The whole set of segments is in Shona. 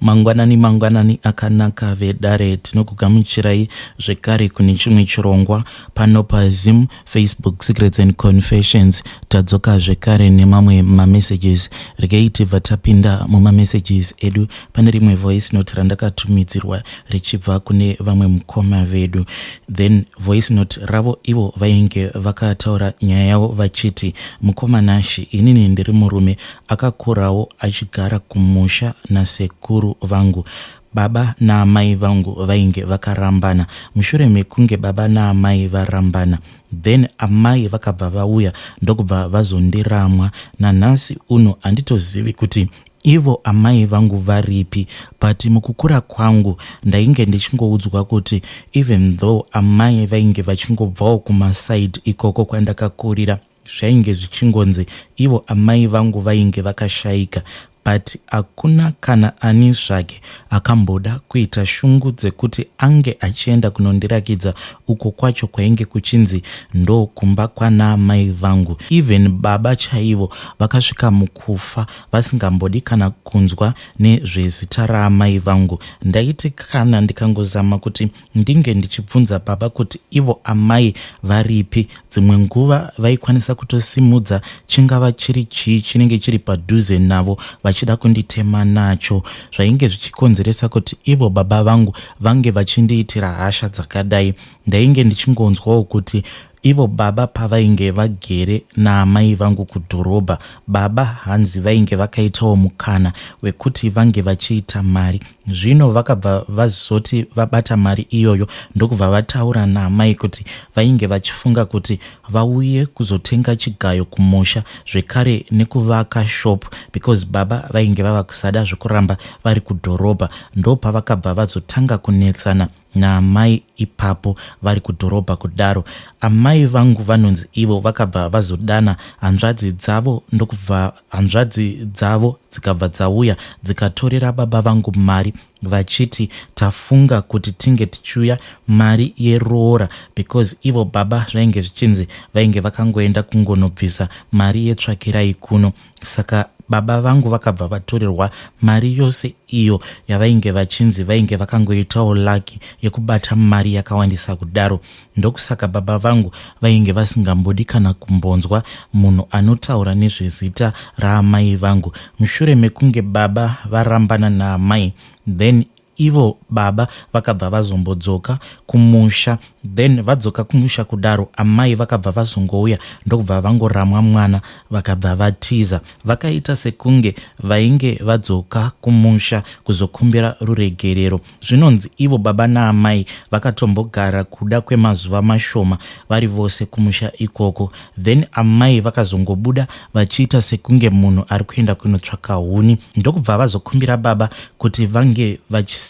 Mangwanani mangwanani akanaka vedare, tinokugamuchirai zvekare kune chimwe chirongwa pano paZim Facebook Secrets and Confessions. Tadzoka zvekare nemamwe mamessages. Regei tibva tapinda mumamessages edu. Pane rimwe voice note randakatumidzirwa richibva kune vamwe mukoma vedu. Then voice note ravo ivo vainge vakataura nyaya yavo vachiti, mukoma Nashi, inini ndiri murume Akakurawo achigara kumusha nasekuru vangu. Baba naamai vangu vainge vakarambana. Mushure mekunge baba naamai varambana then amai vakabva vauya ndokubva vazondiramwa. Nanhasi uno handitozivi kuti ivo amai vangu varipi but mukukura kwangu ndainge ndichingoudzwa kuti even though amai vainge vachingobvawo kumaside ikoko kwandakakurira Zvainge zvichingonzi ivo amai vangu vainge vakashaika but hakuna kana ani zvake akamboda kuita shungu dzekuti ange achienda kunondirakidza uko kwacho kwainge kuchinzi ndokumba kwanaamai vangu. Even baba chaivo vakasvika mukufa vasingambodi kana kunzwa nezvezita raamai vangu. Ndaiti kana ndikangozama kuti Ndinge ndichibvunza baba kuti ivo amai varipi, dzimwe nguva vaikwanisa kutosimudza chingava chiri chii chinenge chiri padhuze navo vachida kunditema nacho. Zvainge zvichikonzeresa kuti ivo baba vangu vange vachindiitira hasha dzakadai. Ndainge ndichingonzwawo kuti ivo baba pavainge vagere naamai vangu kudhorobha, baba hanzi vainge vakaitawo mukana wekuti vange vachiita mari. Zvino vakabva vazoti vabata mari iyoyo ndokubva vataura naamai kuti vainge vachifunga kuti vauye kuzotenga chigayo kumusha zvekare nekuvaka shop because baba vainge vava kusada zvekuramba vari kudhorobha. Ndopavakabva vazotanga kunetsana naamai ipapo vari kudhorobha kudaro. Amai vangu vanonzi ivo vakabva vazodana hanzvadzi dzavo ndokubva hanzvadzi dzavo dzikabva dzauya dzikatorera baba vangu mari vachiti tafunga kuti tinge tichiuya mari yeroora because ivo baba zvainge zvichinzi vainge vakangoenda kungonobvisa mari yetsvakirai kuno. Saka baba vangu vakabva vatorerwa mari yose iyo yavainge vachinzi vainge vakangoitawo lucky yekubata mari yakawandisa kudaro. Ndokusaka baba vangu vainge vasingambodi kana kumbonzwa munhu anotaura nezvezita raamai vangu. Mushure mekunge baba varambana naamai then Ivo baba vakabva vazombodzoka kumusha then vadzoka kumusha kudaro amai vakabva vazongouya ndokubva vangoramwa mwana vakabva vatiza. Vakaita sekunge vainge vadzoka kumusha kuzokumbira ruregerero. Zvinonzi ivo baba naamai vakatombogara kuda kwemazuva mashoma vari vose kumusha ikoko then amai vakazongobuda vachiita sekunge munhu ari kuenda kunotsvaka huni ndokubva vazokumbira baba kuti vange vachisiya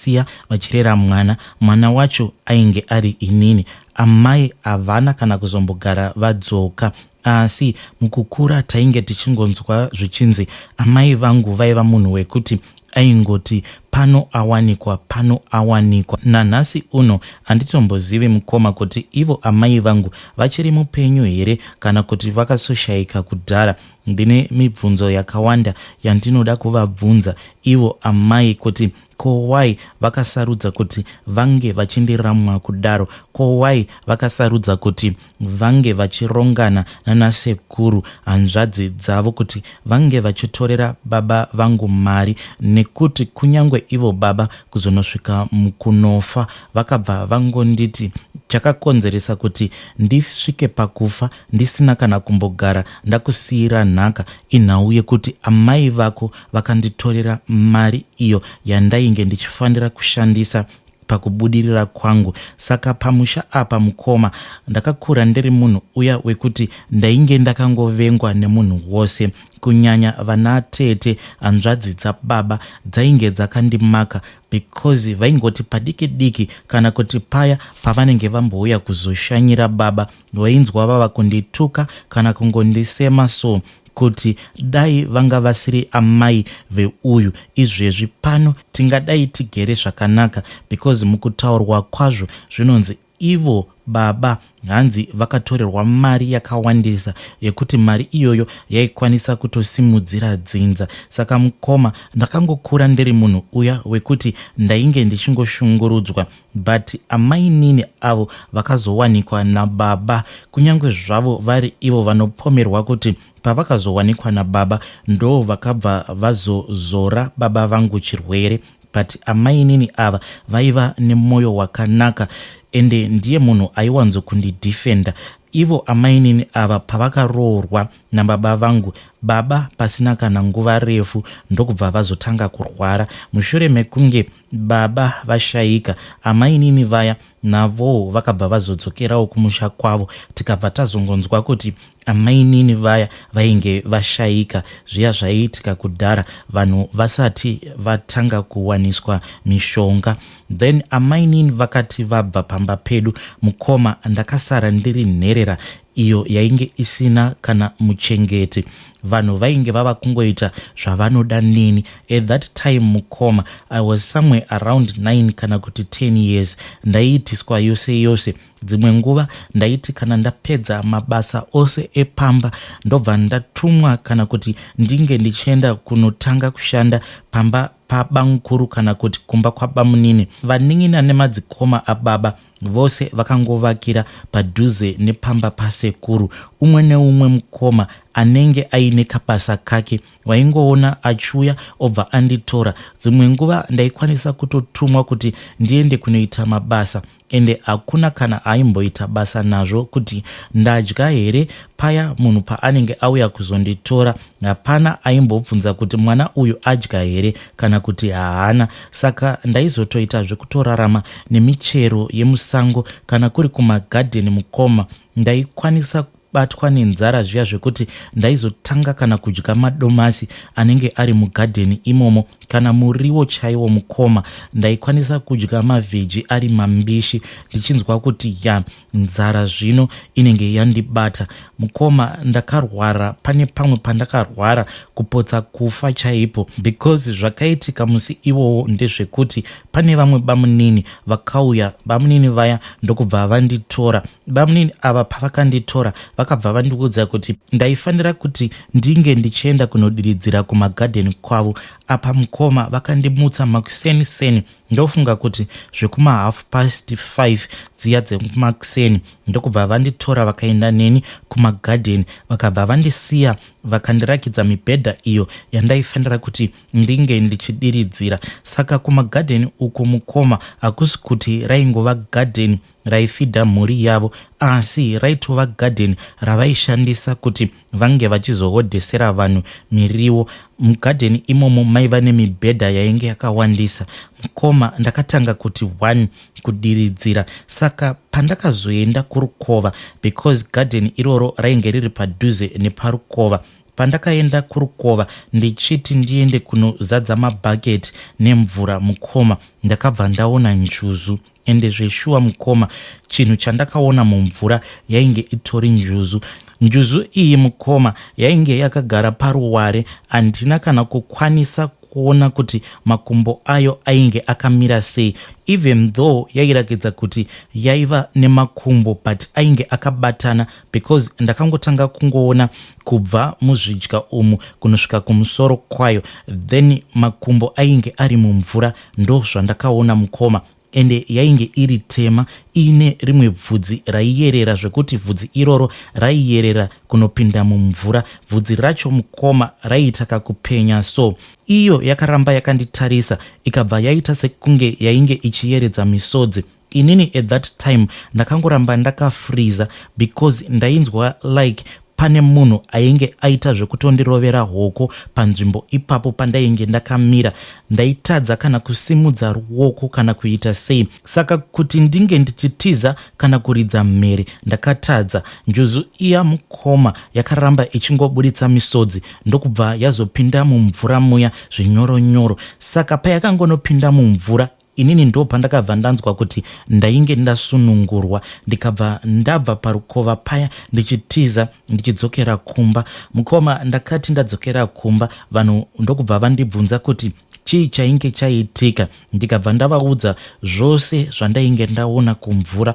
vachirera mwana. Mwana wacho ainge ari inini. Amai havana kana kuzombogara vadzoka asi mukukura tainge tichingonzwa zvichinzi amai vangu vaiva munhu wekuti aingoti pano awanikwa pano awanikwa. Nanhasi uno handitombozivi mukoma kuti ivo amai vangu vachiri mupenyu here kana kuti vakasoshaika kudhara. Ndine mibvunzo yakawanda yandinoda kuvabvunza ivo amai kuti ko why vakasarudza kuti vange vachindiramwa kudaro? Ko why vakasarudza kuti vange vachirongana nanasekuru hanzvadzi dzavo kuti vange vachitorera baba vangu mari nekuti kunyangwe ivo baba kuzonosvika mukunofa vakabva vangonditi chakakonzeresa kuti ndisvike pakufa ndisina kana kumbogara ndakusiira nhaka inhau yekuti amai vako vakanditorera mari iyo yandainge ndichifanira kushandisa pakubudirira kwangu. Saka pamusha apa mukoma ndakakura ndiri munhu uya wekuti ndainge ndakangovengwa nemunhu wose kunyanya vana tete hanzvadzi dzababa dzainge dzakandimaka because vaingoti padiki diki kana kuti paya pavanenge vambouya kuzoshanyira baba wainzwa vava kundituka kana kungondisema so kuti dai vanga vasiri amai veuyu izvezvi pano tingadai tigere zvakanaka because mukutaurwa kwazvo zvinonzi Ivo baba hanzi vakatorerwa mari yakawandisa yekuti mari iyoyo yaikwanisa kutosimudzira dzinza. Saka mukoma ndakangokura ndiri munhu uya wekuti ndainge ndichingoshungurudzwa but amainini avo vakazowanikwa nababa kunyange zvavo vari ivo vanopomerwa kuti pavakazowanikwa nababa ndo vakabva vazozora baba vangu chirwere but amainini ava vaiva nemoyo wakanaka ende ndiye munhu aiwanzo kundidefenda. Ivo amainini ava pavakaroorwa nababa vangu, baba pasina kana nguva refu ndokubva vazotanga kurwara. Mushure mekunge baba vashaika, amainini vaya navowo vakabva vazodzokerawo kumusha kwavo tikabva tazongonzwa kuti amainini vaya vainge vashaika zviya zvaiitika kudhara vanhu vasati vatanga kuwaniswa mishonga. Then amainini vakati vabva pamba pedu mukoma ndakasara ndiri nherera iyo yainge isina kana muchengeti. Vanhu vainge vava kungoita zvavanoda neni. At that time mukoma I was somewhere around 9 kana kuti 10 years. Ndaiitiswa yose yose. Dzimwe nguva ndaiti kana ndapedza mabasa ose epamba ndobva ndatumwa kana kuti ndinge ndichienda kunotanga kushanda pamba pabamukuru kana kuti kumba kwabamunini. Vanin'ina nemadzikoma ababa vose vakangovakira padhuze nepamba pasekuru. Umwe neumwe mukoma anenge aine kabasa kake waingoona achiuya obva anditora. Dzimwe nguva ndaikwanisa kutotumwa kuti ndiende kunoita mabasa ende hakuna kana aimboita basa nazvo kuti ndadya here paya munhu paanenge auya kuzonditora hapana aimbobvunza kuti mwana uyu adya here kana kuti haana saka ndaizotoita zvekutorarama nemichero yemusango kana kuri kumagadheni mukoma ndaikwanisa batwa nenzara zviya zvekuti ndaizotanga kana kudya madomasi anenge ari mugadheni imomo kana muriwo chaiwo mukoma ndaikwanisa kudya mavheji ari mambishi ndichinzwa kuti ya nzara zvino inenge yandibata mukoma ndakarwara pane pamwe pandakarwara kupotsa kufa chaipo because zvakaitika musi iwowo ndezvekuti pane vamwe bamunini vakauya bamunini vaya ndokubva vanditora Bamunini ava pavakanditora vakabva vandiudza kuti ndaifanira kuti ndinge ndichienda kunodiridzira kumagadheni kwavo. Apa mukoma vakandimutsa makuseni seni ndofunga kuti zvekuma half past 5 dziya dzemakuseni ndokubva vanditora vakaenda neni kumagadheni vakabva vandisiya vakandirakidza mibhedha iyo yandaifanira kuti ndinge ndichidiridzira. Saka kumagadheni uku mukoma hakusi kuti raingova gadheni raifidha mhuri yavo asi raitova gadheni ravaishandisa kuti vange vachizohodhesera vanhu miriwo. Mugadheni imomo maiva nemibhedha yainge yakawandisa. Mukoma ndakatanga kuti one kudiridzira saka pandakazoenda kurukova because gadheni iroro rainge riri padhuze neparukova Pandakaenda kurukova ndichiti ndiende kunozadza mabucket nemvura mukoma ndakabva ndaona njuzu ende zveshuwa mukoma chinhu chandakaona mumvura yainge itori njuzu. Njuzu iyi mukoma yainge yakagara paruware handina kana kukwanisa kuona kuti makumbo ayo ainge akamira sei even though yairakidza kuti yaiva nemakumbo but ainge akabatana because ndakangotanga kungoona kubva muzvidya umu kunosvika kumusoro kwayo then makumbo ainge ari mumvura ndozvandakaona mukoma ende yainge iri tema iine rimwe bvudzi raiyerera zvekuti bvudzi iroro raiyerera kunopinda mumvura bvudzi racho mukoma raiita kakupenya so iyo yakaramba yakanditarisa ikabva yaita sekunge yainge ichiyeredza misodzi Inini at that time ndakangoramba ndakafreezer because ndainzwa like pane munhu ainge aita zvekutondirovera hoko panzvimbo ipapo pandainge ndakamira. Ndaitadza kana kusimudza ruoko kana kuita sei saka kuti ndinge ndichitiza kana kuridza mhere ndakatadza. Njuzu iya mukoma yakaramba ichingoburitsa misodzi ndokubva yazopinda mumvura muya zvinyoro nyoro saka payakangonopinda mumvura Inini ndopandakabva ndanzwa kuti ndainge ndasunungurwa ndikabva ndabva parukova paya ndichitiza ndichidzokera kumba. Mukoma ndakati ndadzokera kumba vanhu ndokubva vandibvunza kuti chii chainge chaitika ndikabva ndavaudza zvose zvandainge ndaona kumvura.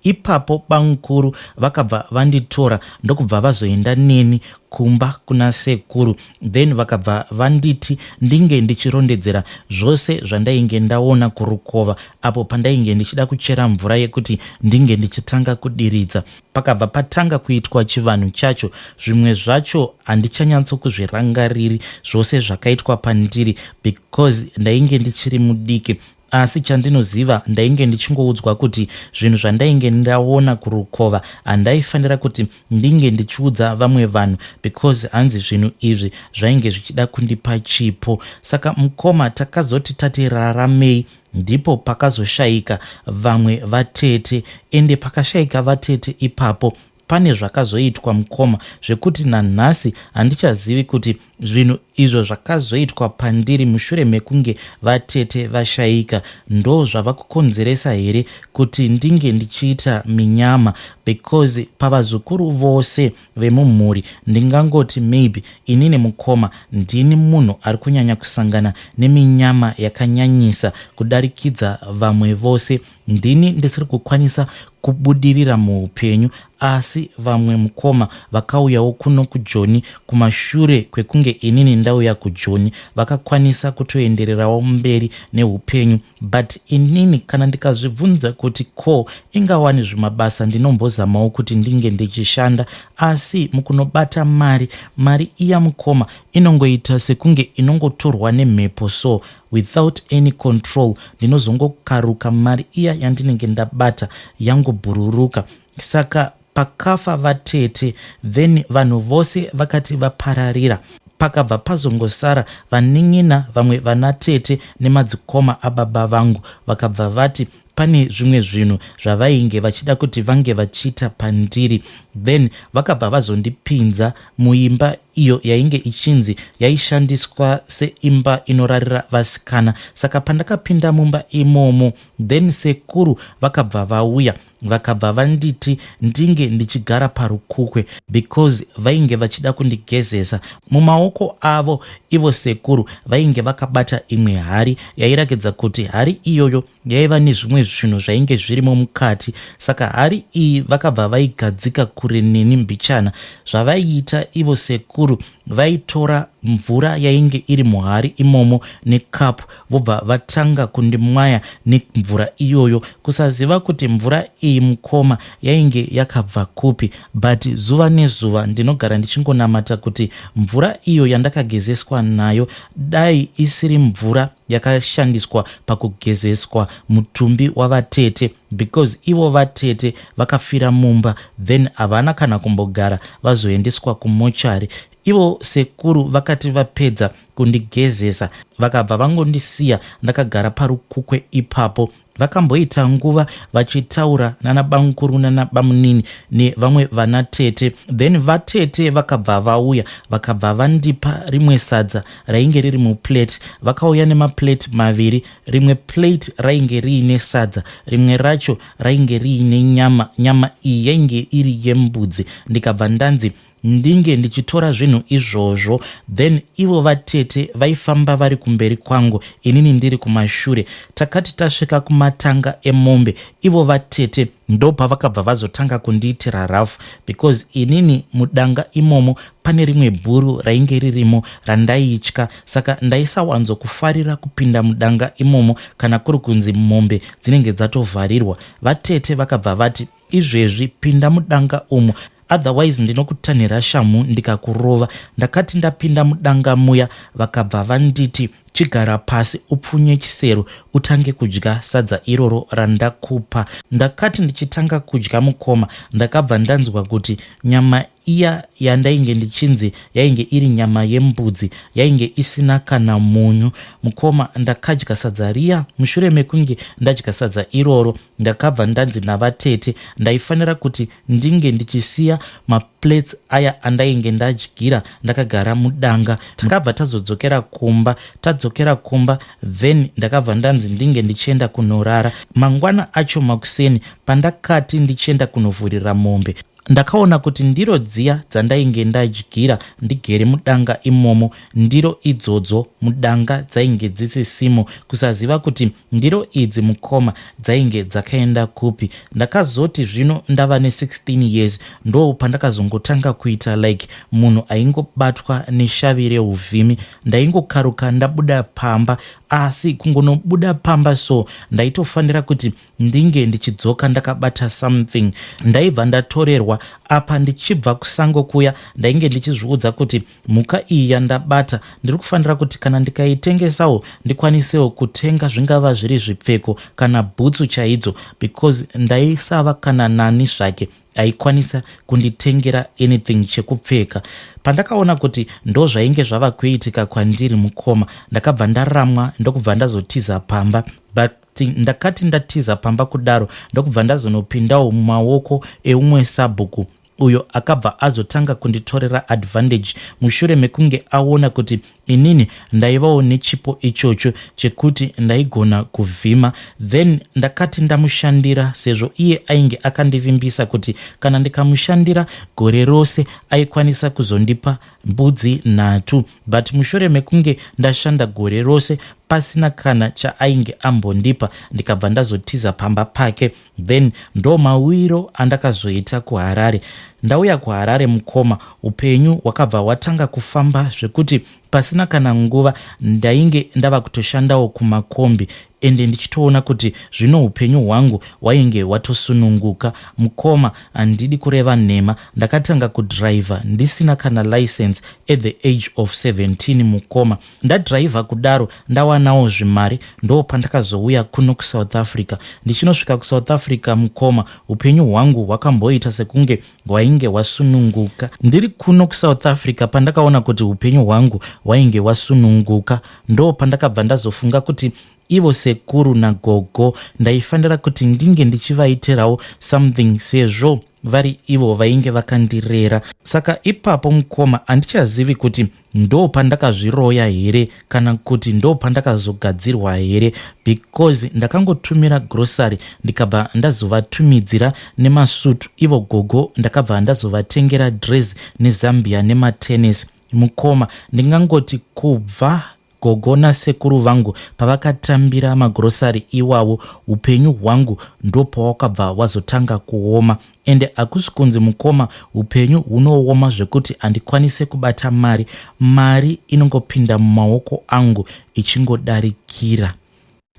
Ipapo bamukuru vakabva vanditora ndokubva vazoenda neni kumba kuna sekuru then vakabva vanditi ndinge ndichirondedzera zvose zvandainge ndaona kurukova apo pandainge ndichida kuchera mvura yekuti ndinge ndichitanga kudiridza. Pakabva patanga kuitwa chivanhu chacho zvimwe zvacho handichanyatsokuzvirangariri zvose zvakaitwa pandiri because ndainge ndichiri mudiki Asi chandinoziva ndainge ndichingoudzwa kuti zvinhu zvandainge ndaona kurukova handaifanira kuti ndinge ndichiudza vamwe vanhu because hanzi zvinhu izvi zvainge zvichida kundipa chipo. Saka mukoma takazoti tati raramei ndipo pakazoshaika vamwe vatete ende pakashaika vatete ipapo Pane zvakazoitwa mukoma zvekuti nanhasi handichazivi kuti zvinhu izvo zvakazoitwa pandiri mushure mekunge vatete vashaika ndozvava kukonzeresa here kuti ndinge ndichiita minyama because pavazukuru vose vemumhuri ndingangoti maybe inini mukoma ndini munhu ari kunyanya kusangana neminyama yakanyanyisa kudarikidza vamwe vose. Ndini ndisiri kukwanisa kubudirira muupenyu asi vamwe mukoma vakauyawo kuno kuJoni kumashure kwekunge inini ndauya kuJoni vakakwanisa kutoendererawo mberi neupenyu but inini kana ndikazvibvunza kuti ko ingawani zvimabasa ndinombozamawo kuti ndinge ndichishanda asi mukunobata mari mari iya mukoma inongoita sekunge inongotorwa nemhepo so without any control ndinozongokaruka mari iya yandinenge ndabata yangobhururuka saka pakafa vatete then vanhu vose vakati vapararira pakabva pazongosara vanin'ina vamwe vanatete nemadzikoma ababa vangu vakabva vati pane zvimwe zvinhu zvavainge vachida kuti vange vachiita pandiri then vakabva vazondipinza muimba iyo yainge ichinzi yaishandiswa seimba inorarira vasikana saka pandakapinda mumba imomo then sekuru vakabva vauya vakabva vanditi ndinge ndichigara parukukwe because vainge vachida kundigezesa mumaoko avo ivo sekuru vainge vakabata imwe hari yairakidza kuti hari iyoyo yaiva nezvimwe zvinhu zvainge zvirimo mukati saka hari iyi vakabva vaigadzika kure neni mbichana zvavaiita ivo sekuru vaitora mvura yainge iri muhari imomo nekapu vobva vatanga kundimwaya nemvura iyoyo kusaziva kuti mvura iyi mukoma yainge yakabva kupi but zuva nezuva ndinogara ndichingonamata kuti mvura iyo yandakagezeswa nayo dai isiri mvura yakashandiswa pakugezeswa mutumbi wavatete because ivo vatete vakafira mumba then havana kana kumbogara vazoendeswa kumochari ivo sekuru vakati vapedza kundigezesa vakabva vangondisiya ndakagara parukukwe ipapo Vakamboita nguva vachitaura nana bamukuru nana bamunini nevamwe vana tete then vatete vakabva vauya vakabva vandipa rimwe sadza rainge riri muplate. Vakauya nemaplate maviri rimwe plate rainge riine sadza rimwe racho rainge riine nyama. Nyama iyi yainge iri yembudzi ndikabva ndanzi ndinge ndichitora zvinhu izvozvo then ivo vatete vaifamba vari kumberi kwangu inini ndiri kumashure. Takati tasvika kumatanga emombe ivo vatete ndopavakabva vazotanga kundiitira rough because inini mudanga imomo pane rimwe bhuru rainge ririmo randaitya saka ndaisawanzo kufarira kupinda mudanga imomo kana kuri kunzi mombe dzinenge dzatovharirwa. Vatete vakabva vati Izvezvi pinda mudanga umu otherwise ndinokutanhira shamhu ndikakurova. Ndakati ndapinda mudanga muya vakabva vanditi chigara pasi upfunye chisero utange kudya sadza iroro randakupa. Ndakati ndichitanga kudya mukoma ndakabva ndanzwa kuti nyama iya yandainge ndichinzi yainge iri nyama yembudzi yainge isina kana munyu. Mukoma ndakadya sadza riya mushure mekunge ndadya sadza iroro Ndakabva ndanzi navatete ndaifanira kuti ndinge ndichisiya maplates aya andainge ndadyira ndakagara mudanga. Takabva tazodzokera kumba. Tadzokera kumba then ndakabva ndanzi ndinge ndichienda kunorara. Mangwana acho makuseni pandakati ndichienda kunovhurira mombe. Ndakaona kuti ndiro dziya dzandainge ndadyira ndigere mudanga imomo ndiro idzodzo mudanga dzainge dzisisimo kusaziva kuti ndiro idzi mukoma dzainge dzakaenda kupi. Ndakazoti zvino ndava ne 16 years ndo pandakazongotanga kuita like munhu aingobatwa neshavi reuvhimi. Ndaingokaruka ndabuda pamba asi kungonobuda pamba so ndaitofanira kuti ndinge ndichidzoka ndakabata something. Ndaibva ndatorerwa apa ndichibva kusango kuya ndainge ndichizviudza kuti mhuka iyi yandabata ndiri kufanira kuti kana ndikaitengesawo ndikwanisewo kutenga zvingava zviri zvipfeko kana bhutsu chaidzo because ndaisava kana nani zvake aikwanisa kunditengera anything chekupfeka. Pandakaona kuti ndozvainge zvava kuitika kwandiri mukoma ndakabva ndaramwa ndokubva ndazotiza pamba but ndakati ndatiza pamba kudaro ndokubva ndazonopindawo mumaoko eumwe sabhuku uyo akabva azotanga kunditorera advantage mushure mekunge aona kuti inini ndaivawo nechipo ichocho chekuti ndaigona kuvhima. Then ndakati ndamushandira sezvo iye ainge akandivimbisa kuti kana ndikamushandira gore rose aikwanisa kuzondipa mbudzi nhatu but mushure mekunge ndashanda gore rose pasina kana chaainge ambondipa ndikabva ndazotiza pamba pake. Then ndomauiro andakazoita kuHarare. Ndauya kuHarare mukoma upenyu hwakabva hwatanga kufamba zvekuti pasina kana nguva ndainge ndava kutoshandawo kumakombi ende ndichitoona kuti zvino upenyu hwangu hwainge hwatosununguka. Mukoma handidi kureva nhema ndakatanga kudriver ndisina kana license at the age of 17 mukoma. Ndadriver kudaro ndawanawo zvimari ndopandakazouya kuno kuSouth Africa. Ndichinosvika kuSouth Africa mukoma upenyu hwangu hwakamboita sekunge hwainge hwasununguka. Ndiri kuno kuSouth Africa pandakaona kuti upenyu hwangu hwainge hwasununguka ndopandakabva ndazofunga kuti ivo sekuru nagogo ndaifanira kuti ndinge ndichivaitirawo something sezvo vari ivo vainge vakandirera. Saka ipapo mukoma handichazivi kuti ndopandakazviroya here kana kuti ndopandakazogadzirwa here because ndakangotumira grocery ndikabva ndazovatumidzira nemasutu ivo gogo ndakabva ndazovatengera dress nezambia nematennis. Mukoma ndingangoti kubva gogo nasekuru vangu pavakatambira magrosari iwawo upenyu hwangu ndopawakabva wazotanga kuoma ende hakusi kunzi mukoma upenyu hunooma zvekuti handikwanise kubata mari mari inongopinda mumaoko angu ichingodarikira.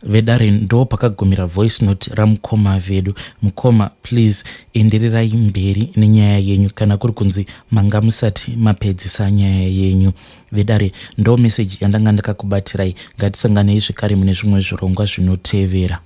Vedare ndo pakagumira voice note ramukoma vedu. Mukoma please endererai mberi nenyaya yenyu kana kuri kunzi manga musati mapedzisa nyaya yenyu. Vedare ndo message yandanga ndakakubatirai. Ngatisanganei zvekare mune zvimwe zvirongwa zvinotevera.